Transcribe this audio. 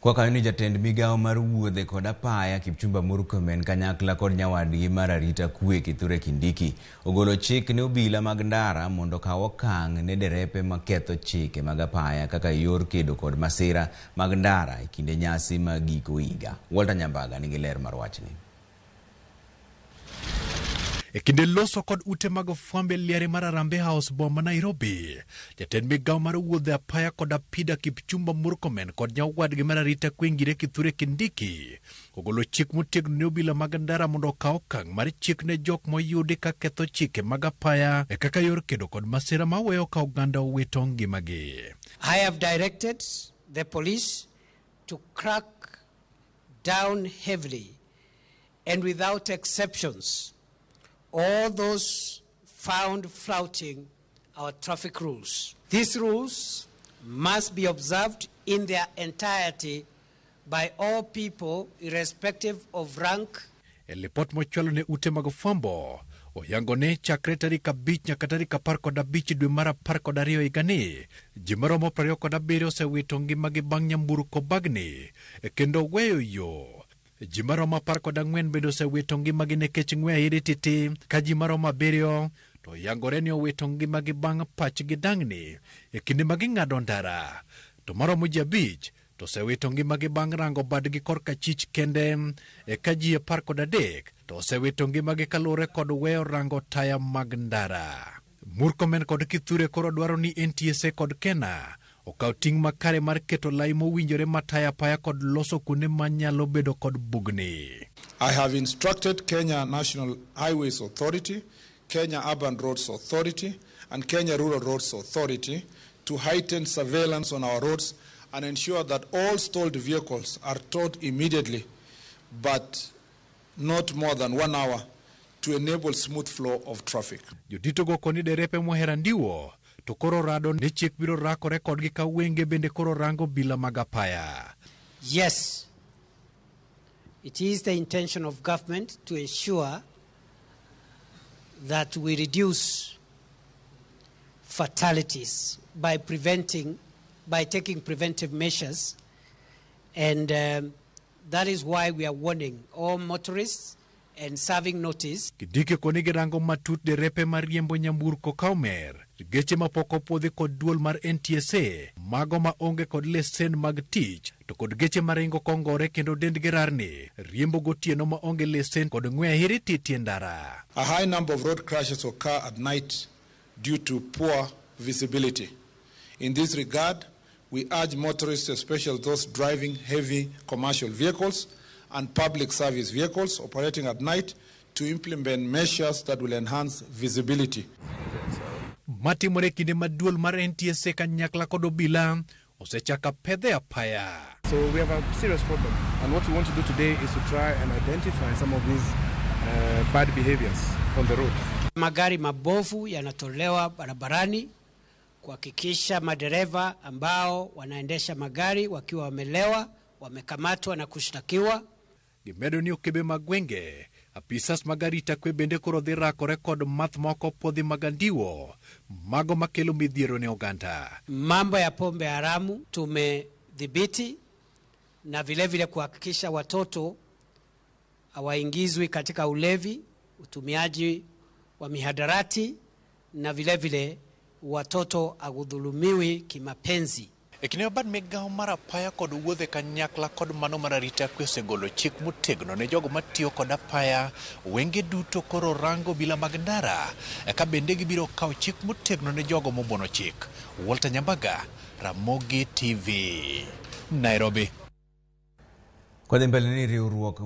Kwa kanyo ni jatend migawo mar wuodhe kod apaya Kipchumba Murkomen kanyakla kod nyawadgi mar arita kwe Kithure Kindiki ogolo chik ne obila mag ndara mondo okaw okang' ne derepe maketho chike mag apaya kaka yor kedo kod masira mag ndara e kinde nyasi mag giko higa. Walter Nyambaga nigi ler mar wachni. E kinde loso kod ute mag fwambo e liare mar Harambee House boma Nairobi, jatend migawo mar wuodhe apaya kod apida Kipchumba Murkomen kod nyawadgi mar arita kwe Ngire Kithure Kindiki ogolo chik motegno ne obila mag ndara mondo okaw okang' mar chik ne jok moyudi ka ketho chike mag apaya e kaka yor kedo kod masira maweyo ka oganda owito ngimagi. I have directed the police to crack down heavily and without exceptions all those found flouting our traffic rules. These rules must be observed in their entirety by all people, irrespective of rank. E lipot mochwalo ne ute mag fwambo, oyango ni chakre tarik 5 nyaka tarik 15 dwe mar 12 higani, ji maromo 27 osewito ngimagi bang' nyamburko bagni kendo weyo yo. Ji maromo 14 bende osewito ngimagi nikech ng'we airititi, ka ji maromo 7 to oyangore ni owito ngimagi bang' pachgi dang'ni e kinde ma ging'ado ndara. To maromo ji 5 to osewito ngimagi bang' rango badgi korka chich kende, e ka ji 13 to osewito ngimagi kaluwore kod weyo rango taya mag ndara. Murkomen kod Kithure koro dwaro ni NTSA kod KENA okaw ting' makare mar keto lai mowinjore mataya apaya kod loso kuonde manyalo bedo kod bugni. I have instructed Kenya National Highways Authority, Kenya Urban Roads Authority, and Kenya Rural Roads Authority to heighten surveillance on our roads and ensure that all stalled vehicles are towed immediately, but not more than 1 hour, to enable smooth flow of traffic. Jodito go koni derepe mohero andiwo to koro rado ni chik biro rakore kodgi ka wenge bende koro rango bila mag apaya. Yes, it is the intention of government to ensure that we reduce fatalities by taking preventive measures, and that is why we are warning all motorists and serving notice. Kindiki koni girango matut derepe mariembo nyamburko ka omer, geche mapok opuodhi kod duol mar NTSA, mago ma onge kod lesen mag tich, to kod geche maringo kongore kendo dendgi rarni, riembo gotieno ma onge lesen kod ng'we ahirititi e ndara. A high number of road crashes occur at night due to poor visibility. In this regard, we urge motorists, especially those driving heavy commercial vehicles and public service vehicles operating at night, to implement measures that will enhance visibility. Matimore kinde ma duol mar NTSA kanyakla kod obila osechako pedhe apaya. So we have a serious problem, and what we want to do today is to try and identify some of these bad behaviors on the road. Magari mabovu yanatolewa barabarani kuhakikisha madereva ambao wanaendesha magari wakiwa wamelewa wamekamatwa na kushtakiwa. Gimedo ni okebe mag gwenge, apisas mag arita kwe bende koro dhi rakore kod math moko puodhi mag andiwo, mago makelo midhiero ne oganda. Mambo ya pombe haramu tumedhibiti, na vile vile kuhakikisha watoto hawaingizwi katika ulevi, utumiaji wa mihadarati, na vile vile watoto hawudhulumiwi kimapenzi. E kinde ma bad migawo mar apaya kod wuodhe kanyakla kod mano mar arita kwe osegolo chik motegno ne jogo matiyo kod apaya, wenge duto koro rango obila mag ndara, ka bende gibiro kawo chik motegno ne jogo mobono chik. Walter Nyambaga, Ramogi TV, Nairobi. Kwadhi mbele ni riwruok